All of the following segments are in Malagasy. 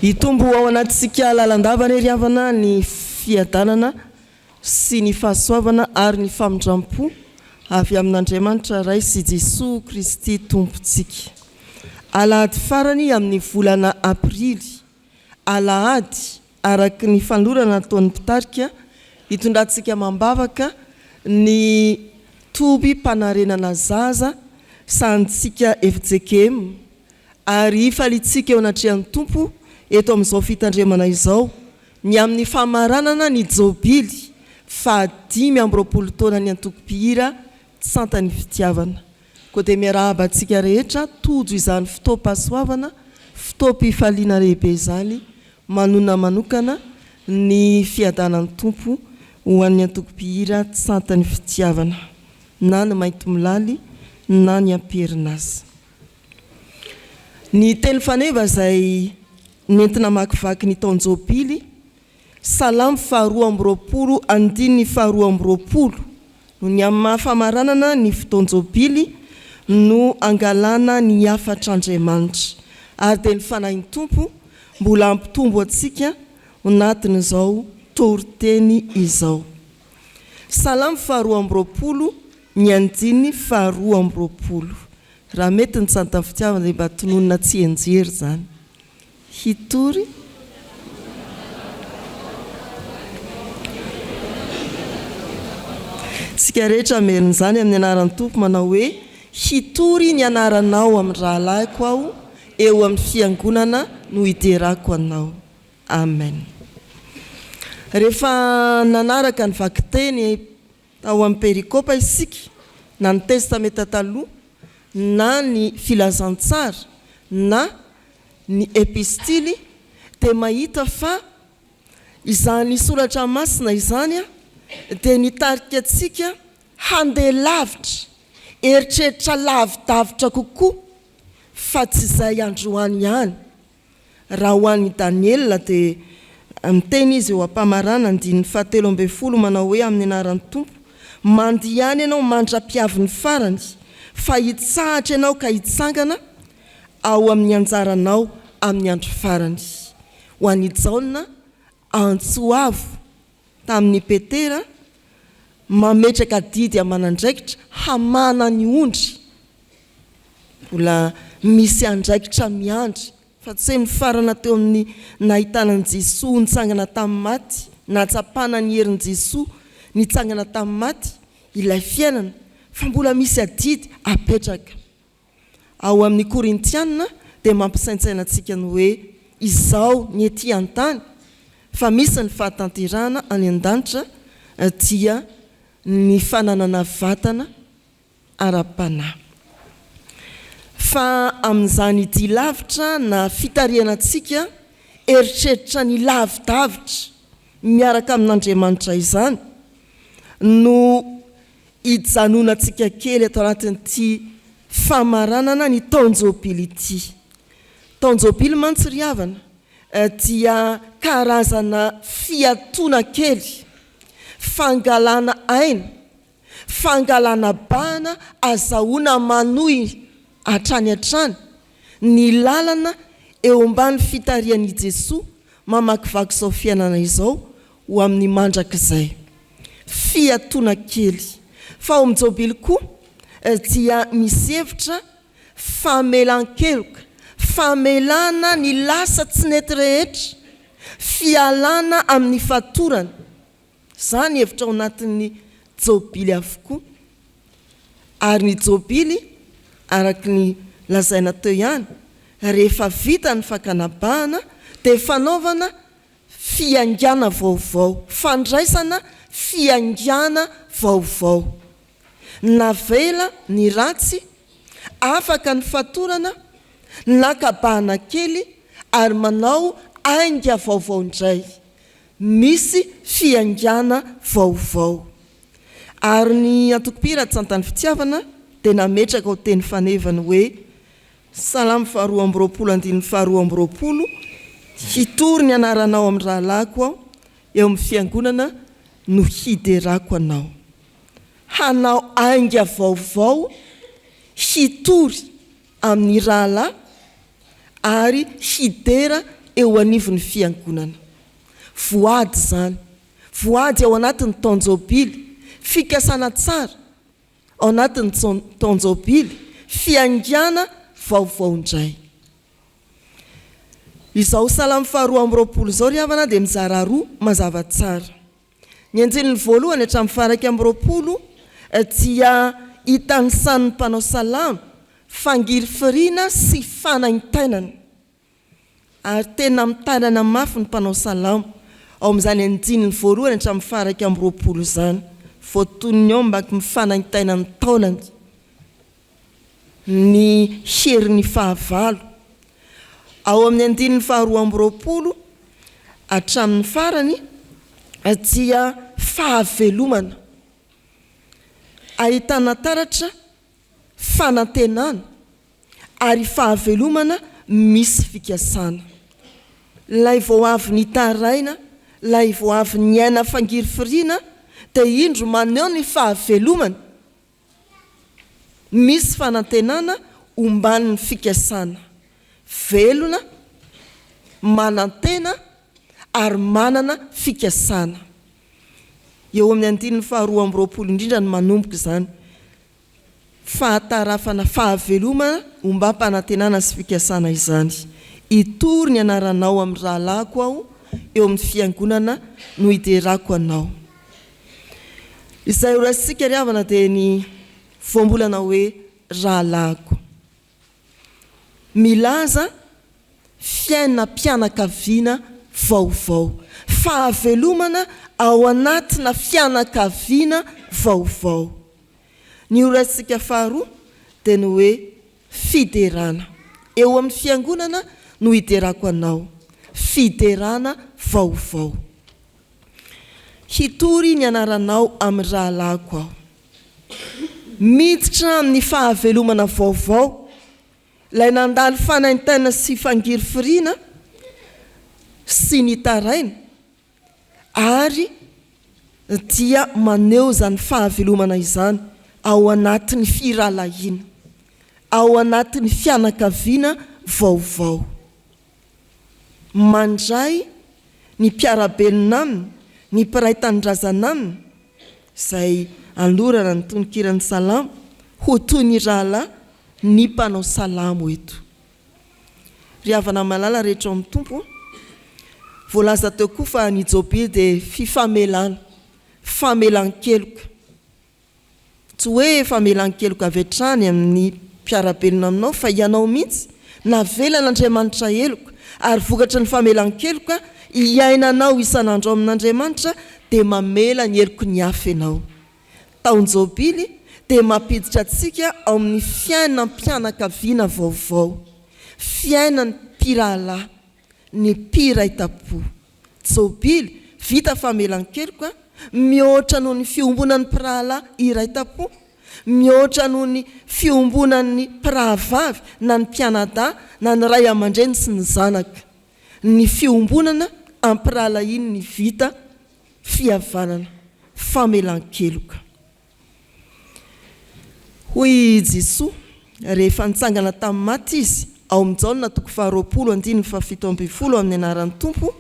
Hitombo ao anatintsika lalandava anie ry havana ny fiadanana sy ny fahasoavana ary ny famindram-po avy amin'Andriamanitra Ray sy Jesoa Kristy Tompontsika. Alahady farany amin'ny volana Aprily, alahady araka ny fanolorana nataon'ny mpitarika hitondrantsika amam-bavaka ny tobim-panarenana zaza sahanintsika fjkm ary hifaliantsika eo anatrehan'ny Tompo eto amin'izao fitandremana izao ny amin'ny famaranana ny Jobily faha 25 taonan'ny Antoko Mpihira Tsantan'ny Fitiavana. Koa dia miarahaba antsika rehetra tojo izany fotoam-pahasoavana, fotoam-pifaliana lehibe izany, manonona manokana ny fiadanan'ny Tompo ho an'ny Antoko Mpihira Tsantan'ny Fitiavana, na ny Maintimolaly na ny Amperinasa. Ny teny faneva izay nentina namakivaky ny taon-jobily, Salamo faharoa amby roapolo andininy faharoa amby roapolo, no ny amin'ny maha famaranana ny fotoan-jobily no angalana ny hafatr'Andriamanitra. Ary dia ny Fanahin'ny Tompo mbola hampitombo antsika anatin'izao toriteny izao. Salamo faharoa amby roapolo ny andininy faharoa amby roapolo. Raha mety ny tsantan'ny fitiavana dia mba tononina tsianjery izany. Hitory. Isika rehetra hamerina izany amin'ny anaran'ny Tompo manao hoe, Hitory ny anaranao amin'ny rahalahiko aho, eo amin'ny fiangonana no hiderako anao. Amen. Rehefa nanaraka ny vakiteny Tao amin'ny perikopa isika, na ny Testamenta Taloha, na ny Filazantsara, na ny Epistily, dia mahita fa izany soratra masina izany dia nitarika antsika handeha lavitra, eritreritra lavidavitra kokoa fa tsy izay androany ihany. Raha ho an'i Daniela dia miteny izy eo am-pamarana andininy fahatelo ambin'ny folo manao hoe amin'ny anaran'ny Tompo, Mandehana ianao mandra-piavin'ny farany, fa hitsahatra ianao ka hitsangana ao amin'ny anjaranao amin'ny andro farany. Ho an'i Jaona, antso avo tamin'i Petera, mametraka adidy aman'andraikitra hamahana ny ondry. Mbola misy andraikitra miandry fa tsy hoe nifarana teo amin'ny nahitana an'i Jesoa nitsangana tamin'ny maty, nahatsapana ny herin'i Jesoa nitsangana tamin'ny maty ilay fiainana fa mbola misy adidy apetraka. Ao amin'ny Korintiana dia mampisaintsaina antsika ny hoe izao ny ety an-tany fa misy ny fahatanterahana any an-danitra dia ny fananana vatana ara-panahy. Fa amin'izany dia lavitra na fitarihana antsika eritreritra ny lavidavitra miaraka amin'Andriamanitra izany no hijanonantsika kely ato anatin'ity famaranana ny taon-jobily ity. Taon-jobily mantsy ry havana dia karazana fiatoana kely, fangalana aina Fangalana bahana azahoana manohy hatrany hatrany ny lalana eo ambany fitarihan' i Jesoa mamakivaky izao fiainana izao ho amin'ny mandrakizay. Fiatoana kely. Fa ao amin'ny Jobily koa dia misy hevitra famelan-keloka, famelana ny lasa tsy nety rehetra, fialana amin'ny fatorana. Izany hevitra ao anatin'ny Jobily avokoa. Ary ny Jobily, araka ny lazaina teo ihany, rehefa vita ny fakana bahana dia fanaovana fiaingàna vaovao, fandraisana fiaingàna vaovao. Navela ny ratsy, afaka ny fatorana, naka bahana kely ary manao ainga vaovao indray. Misy fiaingàna vaovao. Ary ny antoko mpihira Tsantan'ny Fitiavana dia nametraka ho teny fanevany hoe, Salamo faharoa amby roapolo andininy faharoa amby roapolo, Hitory ny anaranao amin'ny rahalahiko aho, eo amin'ny fiangonana no hiderako anao. Hanao ainga vaovao hitory amin'ny rahalahy ary hidera eo anivon'ny Fiangonana. Voady izany. Voady ao anatin'ny taon-jobily. Fikasana tsara ao anatin'ny taon-jobily. Fiaingàna vaovao indray. Izao Salamo faharoa amby 20 izao ry havana dia mizara roa mazava tsara. Ny andininy voalohany hatramin'ny faha-21 dia itanisan'ny mpanao salamo fangirifiriana sy fanaintainana. Ary tena mitaraina mafy ny mpanao salamo ao amin'izany andininy voalohany hatramin'ny faha-21 izany. Voatonony ao mba mifanaintaina ny taolany. Ny herin'ny fahavalo. Ao amin'ny andininy faharoa amby 20 hatramin'ny farany dia fahavelomana. Ahitana taratra fanantenana ary fahavelomana misy fikasana. Ilay vao avy nitaraina, ilay vao avy niaina fangirifiriana dia indro maneho ny fahavelomany. Misy fanantenana omban'ny fikasana. Velona, manantena ary manana fikasana. Eo amin'ny andininy faharoa amby 20 indrindra no manomboka izany. Fahatarafana fahavelomana ombam-panantenana sy fikasana izany. Hitory ny anaranao amin'ny rahalahiko aho, eo amin'ny fiangonana no hiderako anao. Izay horaisintsika ry havana dia ny voambolana hoe rahalahiko. Milaza fiainam-pianakaviana vaovao. Fahavelomana ao anatina fianakaviana vaovao. Ny horaisintsika faharoa dia ny hoe fiderana. Eo amin'ny fiangonana no hiderako anao. Fiderana vaovao. Hitory ny anaranao amin'ny rahalahiko aho. Miditra amin'ny fahavelomana vaovao, ilay nandalo fanaintaina sy fangirifiriana sy nitaraina, ary dia maneho izany fahavelomana izany ao anatin'ny firahalahiana, ao anatin'ny fianakaviana vaovao. Mandray ny mpiara-belona aminy, ny mpiray tanindrazana aminy, izay anolorana ny tononkiran'ny Salamo, ho toy ny rahalahy ny mpanao salamo eto. Ry havana malala rehetra ao amin'ny Tompo, voalaza teo koa fa ny Jobily dia fifamelana, famelan-keloka. Tsy hoe famelan-keloka avy hatrany amin'ny mpiara-belona aminao fa ianao mihitsy navelan'Andriamanitra heloka ary vokatry ny famelan-keloka iainanao isan'andro ao amin'Andriamanitra dia mamela ny heloky ny hafa ianao. Taon-jobily dia mampiditra antsika ao amin'ny fiainam-pianakaviana vaovao, fiainan'ny mpirahalahy, ny mpiray tam-po. Jobily, vita famelan-keloka, mihoatra noho ny fiombonan'ny mpirahalahy iray tam-po, mihoatra noho ny fiombonan'ny mpirahavavy na ny mpianadahy na ny ray aman-dreny sy ny zanaka. Ny fiombonana am-pirahalahian'ny vita fihavanana, famelan-keloka. Hoy i Jesoa, rehefa nitsangana tamin'ny maty Izy, ao amin'ny Jaona toko faharoapolo andininy fahafito ambin'ny folo amin'ny anaran'ny Tompo,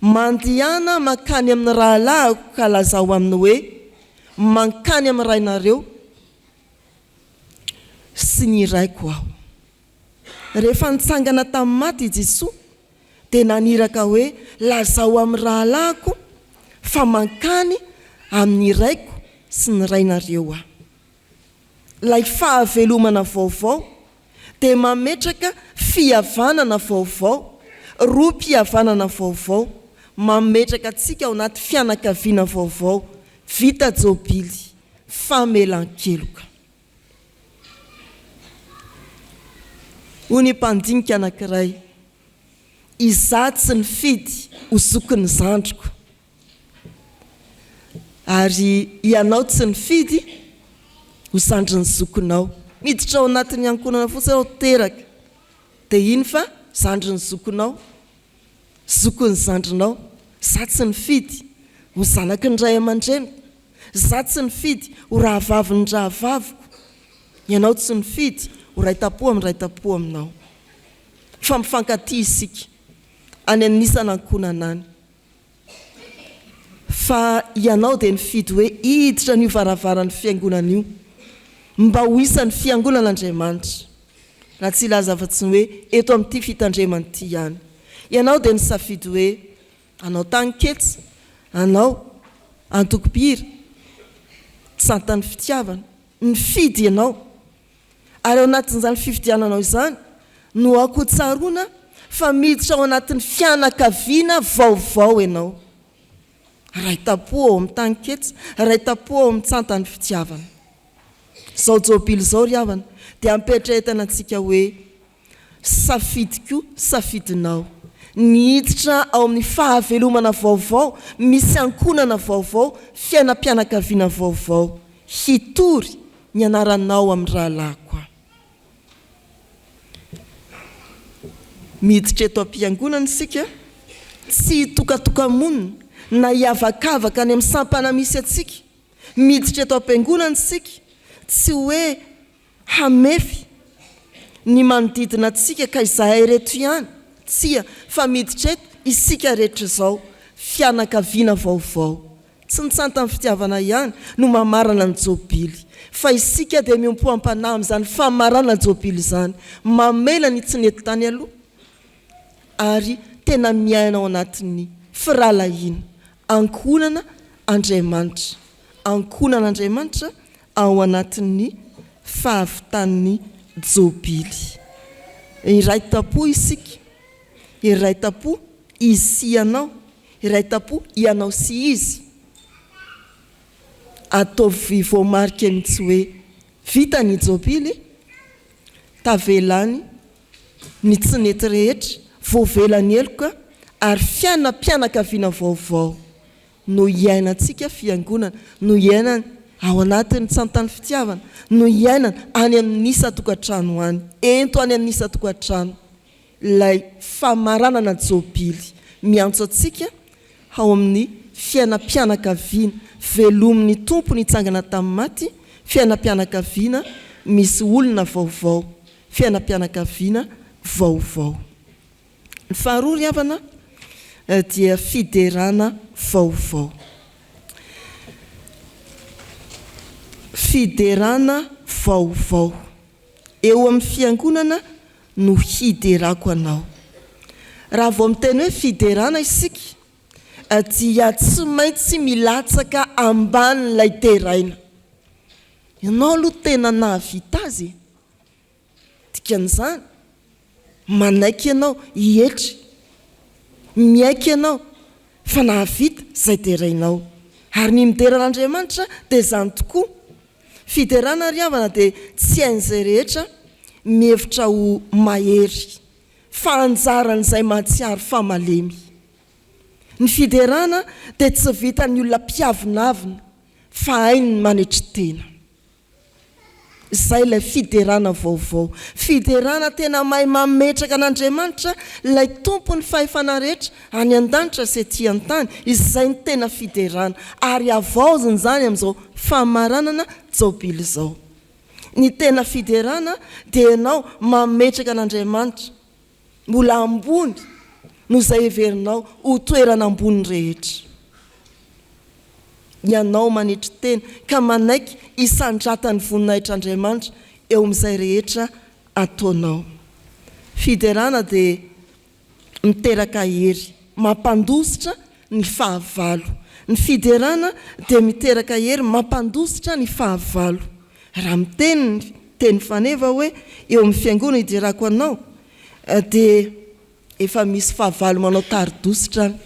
Mandehana mankany amin'ny rahalahiko ka lazao aminy hoe, Mankany amin'ny Rainareo sy ny Raiko Aho. Rehefa nitsangana tamin'ny maty i Jesoa dia naniraka hoe, Lazao amin'ny rahalahiko fa mankany amin'ny Raiko sy ny Rainareo Aho. Ilay fahavelomana vaovao dia mametraka fihavanana vaovao, rohim-pihavanana vaovao, mametraka antsika ao anaty fianakaviana vaovao, vita jobily, famelan-keloka. Hoy ny mpandinika anankiray, Izaho tsy nifidy ho zokin'ny zandriko, ary ianao tsy nifidy ho zandrin'ny zokinao. Miditra ao anatin'ny ankohonana fotsiny ianao, teraka, dia iny fa zandrin'ny zokinao, zokin'ny zandrinao. Izaho tsy nifidy ho zanaky ny ray aman-dreniko, izaho tsy nifidy ho rahavavin'ny rahavaviko, ianao tsy nifidy ho ray tam-po amin'ny ray tam-po aminao. Fa mifankatia isika. any amin'ny isan'ankohonana any. Fa ianao dia nifidy hoe hiditra an'io varavaran'ny fiangonana io mba ho isan'ny fiangonan'Andriamanitra, raha tsy hilaza afa-tsy ny hoe eto amin'ity fitandremana ity ihany. Ianao dia nisafidy hoe hanao taninketsa, hanao antokom-pihira, tsantan'ny fitiavana. Nifidy ianao. Ary ao anatin'izany fifidiananao izany no aoka ho tsaroana fa miditra ao anatin'ny fianakaviana vaovao ianao. Ray tam-po ao amin'ny taninketsa, ray tam-po ao amin'ny tsantan'ny fitiavana. Izao Jobily izao ry havana dia ampietrehetana antsika hoe Safidiko, safidinao. Ny hiditra ao amin'ny fahavelomana vaovao, misy ankohonana vaovao, fiainam-pianakaviana vaovao. Hitory ny anaranao amin'ny rahalahiko aho. Miditra eto am-piangonana isika, tsy hitokatoka-monina na hiavakavaka any amin'ny sampana misy antsika. Miditra eto am-piangonana isika, tsy hoe Hamefy ny manodidina antsika ka izahay ireto ihany? Tsia, fa miditra eto isika rehetra izao, fianakaviana vaovao. Tsy ny tsantan'ny fitiavana ihany no mamarana ny Jobily, fa isika dia miompom-panahy amin'izany famarana Jobily izany, mamela ny tsy nety tany aloha, ary tena miaina ao anatin'ny firahalahiana, ankohonana Andriamanitra, ankohonan'Andriamanitra ao anatin'ny fahavitan'ny Jobily. Iray tam-po isika, iray tam-po izy sy ianao, iray tam-po ianao sy izy. Ataovy voamarika mihitsy hoe vita ny Jobily, tavela any ny tsy nety rehetra, voavela ny heloka ary fiainam-pianakaviana vaovao. no iainantsika fiangonana, no iainana ao anatin'ny tsantan'ny fitiavana, no iainana any amin'ny isan-tokantrano any. Ento any amin'ny isan-tokantrano ilay famaranana jobily miantso antsika ao amin'ny fiainam-pianakaviana velomin'ny Tompo nitsangana tamin'ny maty, fiainam-pianakaviana misy olona vaovao, fiainam-pianakaviana vaovao. Ny faharoa ry havana dia fiderana vaovao. Fiderana vaovao. Eo amin'ny fiangonana no hiderako anao. Raha vao miteny hoe fiderana isika dia tsy maintsy milatsaka ambanin'ilay deraina. Ianao aloha tena nahavita azy e. Dikan'izany, manaiky ianao hietry, miaiky ianao fa nahavita izay derainao. Ary ny midera an'Andriamanitra dia izany tokoa. Fiderana ry havana dia tsy hain'izay rehetra mihevitra ho mahery, fa anjaran'izay mahatsiaro fa malemy. Ny fiderana dia tsy vitan'ny olona mpiavonavona fa hainy ny manetry tena. Izay ilay fiderana vaovao. Fiderana tena mahay mametraka an'Andriamanitra, ilay Tompon'ny fahefana rehetra, any an-danitra sy ety an-tany. Izay no tena fiderana. Ary havaozina izany amin'izao famaranana Jobily izao. Ny tena fiderana dia ianao mametraka an'Andriamanitra. Mbola ambony noho izay heverinao ho toerana ambony rehetra. Ianao manetry tena ka manaiky hisandratan'ny voninahitr'Andriamanitra eo amin'izay rehetra ataonao. Fiderana dia miteraka hery mampandositra ny fahavalo. Ny fiderana dia miteraka hery mampandositra ny fahavalo. Raha miteny ny teny faneva hoe eo amin'ny fiangonana hiderako anao dia efa misy fahavalo manao tari-dositra any.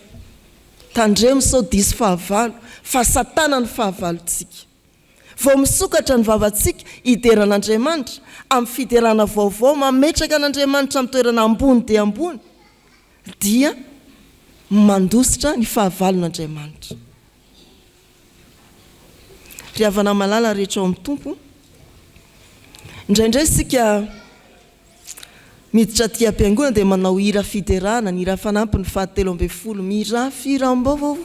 Tandremo sao diso fahavalo fa satana no fahavalontsika. Vao misokatra ny vavantsika hidera an'Andriamanitra amin'ny fiderana vaovao mametraka an'Andriamanitra amin'ny toerana ambony dia ambony dia mandositra ny fahavalon'Andriamanitra. Ry havana malala rehetra ao amin'ny Tompo, indraindray isika miditra aty am-piangonana dia manao hira fiderana, ny hira fanampiny fahatelo ambin'ny folo, mirafy hiram-baovao,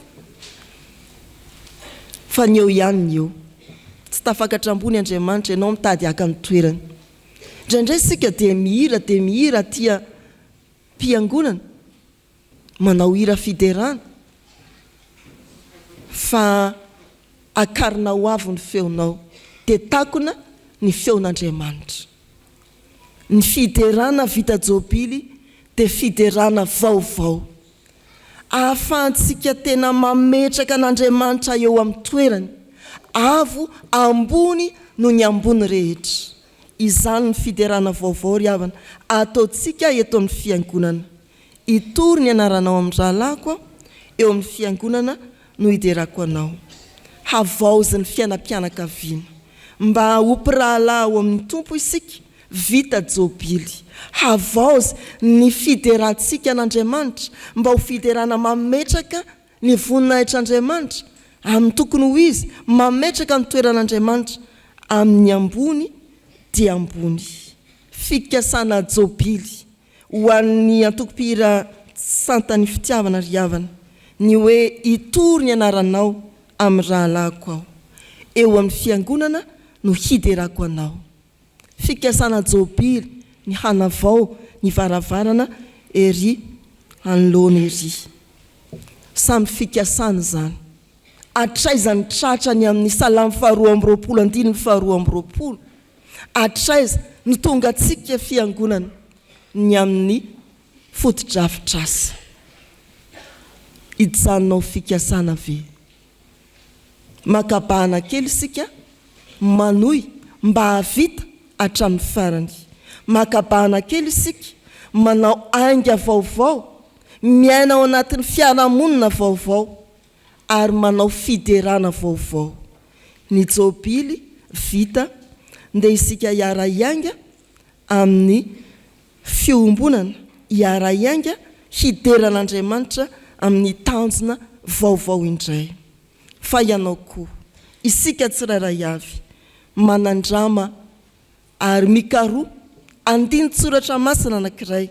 fa ny eo ihany ny eo. Tsy tafakatra ambony Andriamanitra, ianao mitady haka ny toerany. Indraindray isika dia mihira dia mihira aty am-piangonana. Manao hira fiderana fa akarina ho avo ny feonao dia takona ny feon'Andriamanitra. Ny fiderana vita jobily dia fiderana vaovao. Ahafahantsika tena mametraka an'Andriamanitra eo amin'ny toerany avo ambony noho ny ambony rehetra. Izany ny fiderana vaovao ry havana ataontsika eto amin'ny Fiangonana. Hitory ny anaranao amin'ny rahalahiko aho, eo amin'ny Fiangonana no hiderako anao. Havaozy ny fiainam-pianakaviana. Mba ho mpirahalahy ao amin'ny Tompo isika, vita jobily. Havaozy ny fiderantsika an'Andriamanitra, mba ho fiderana mametraka ny voninahitr'Andriamanitra amin'ny tokony ho izy, mametraka ny toeran'Andriamanitra amin'ny ambony dia ambony. Fikasana jobily. Ho an'ny antoko mpihira Santan'ny Fitiavana ry havana, ny hoe hitory ny anaranao amin'ny rahalahiko aho. Eo amin'ny fiangonana no hiderako anao. Fikasana jobily ny hanavao ny varavarana ery anoloana ery. Samy fikasana izany. Hatraiza ny tratra ny amin'ny Salamo faharoa amby roapolo andininy faharoa amby roapolo? Hatraiza no tonga antsika fiangonana ny amin'ny fotodrafitrasa? Hijanona ho fikasana ve? Maka bahana kely isika manohy mba hahavita hatramin'ny farany. Maka bahana kely isika manao ainga vaovao, miaina ao anatin'ny fiarahamonina vaovao ary manao fiderana vaovao. Ny jobily vita, ndeha isika hiara-hiainga amin'ny fiombonana, hiara-hiainga hidera an'Andriamanitra amin'ny tanjona vaovao indray. Fa ianao koa, isika tsirairay avy, manandrama ary mikaroha andinin-tsoratra masina anankiray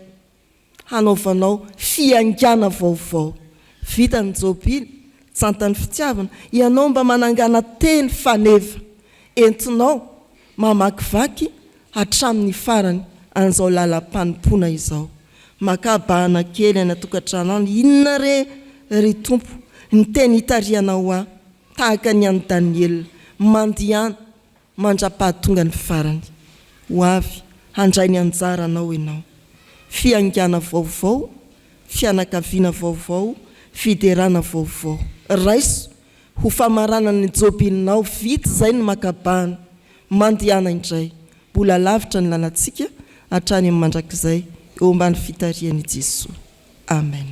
hanaovanao fiaingàna vaovao. Vita ny jobily, tsantan'ny fitiavana, ianao mba manangàna teny faneva entinao mamakivaky hatramin'ny farany an'izao lalam-panompoana izao. Makà bahana kely any an-tokantrano any, inona re, ry Tompo, ny teny itarihanao ahy, tahaka ny an'i Daniela, mandehana mandra-pahatonga ny farany. Ho avy handray ny anjaranao ianao. Fiaingàna vaovao, fianakaviana vaovao, fiderana vaovao. Raiso ho famaranana ny jobilinao, vita izay ny maka bahana. Mandehana indray. Mbola lavitra ny lalantsika hatrany amin'ny mandrakizay eo ambany fitarihan'i Jesoa. Amen.